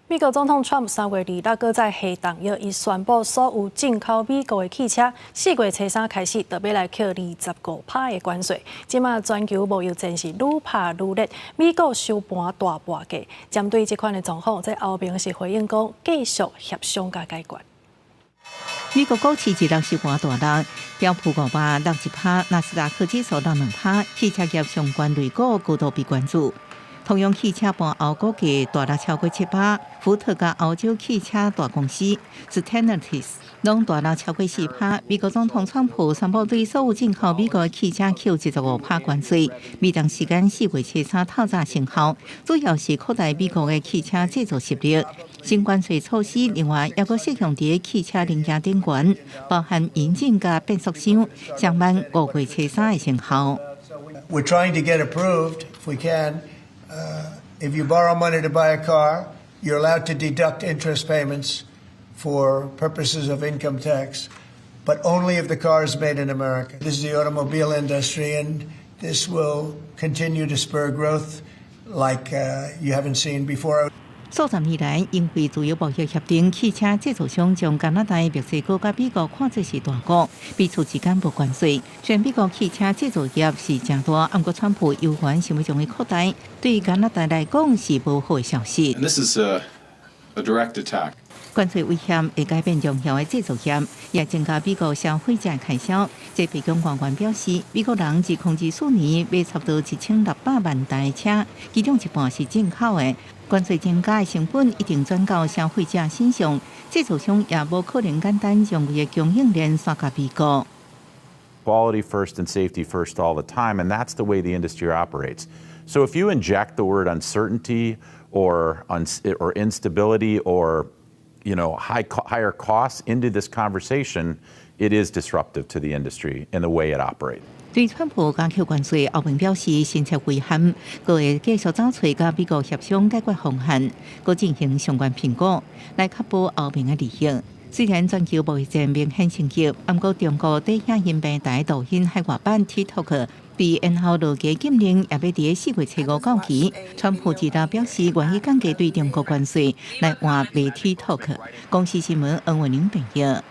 美國總統川普3月26閣再下重藥，伊宣布所有進口美國的汽車，4月初三開始，就欲來扣25趴的關稅。這馬全球貿易戰是愈拍愈熱，美國收盤大跋價。針對這款的狀況，這歐盟是回應講，繼續協商佮解決。美國股市一日收盤大落，標普500落1趴，納斯達克指數落2趴，汽車業相關類股高度被關注。通用汽車盤後股價大落超過7趴，福特佮歐洲汽車大公司 Stellantis 攏大落超過4趴。美國總統川普宣布對所有進口美國汽車扣25趴關稅，美東時間4月初三透早生效，主要是擴大美國的汽車製造實力。新關稅措施另外猶閣適用佇汽車零件頂懸，包含引擎佮變速箱，上慢5月初三會生效。 We're trying to get approved if we can. If you borrow money to buy a car, you're allowed to deduct interest payments for purposes of income tax, but only if the car is made in America. This is the automobile industry, and this will continue to spur growth like you haven't seen before. 數十年來，因為自由貿易協定，汽車製造商將加拿大、墨西哥佮美國看作是大國，彼此之間無關稅。雖然美國汽車製造業是誠大，毋過川普猶原想欲將伊擴大，對加拿大來講是無好的消息。 And this is a direct attack. 關稅威脅會改變重要的製造業，也增加美國消費者開銷。這白宮官員表示，美國人自2024年買差不多1600萬台車，其中一半是進口的。關稅增加的成本一定轉到消費者身上，製造商也無可能簡單將規个供應鏈徙共美國。 Quality first and safety first all the time, and that's the way the industry operates. So if you inject the word uncertainty or instability or higher costs into this conversation, it is disruptive to the industry and the way it operates. 對川普加扣關稅，歐盟表示深切遺憾，閣會繼續走揣佮美國協商解決方案，閣進行相關評估，來確保歐盟的利益。雖然全球貿易戰明顯升級，毋過中國佇影音平台抖音海外版 TikTok 被延後落嘅禁令，也欲佇4月初五到期。川普日表示願意降低對中國關稅，來換賣 TikTok。公視新聞恩文玲編譯。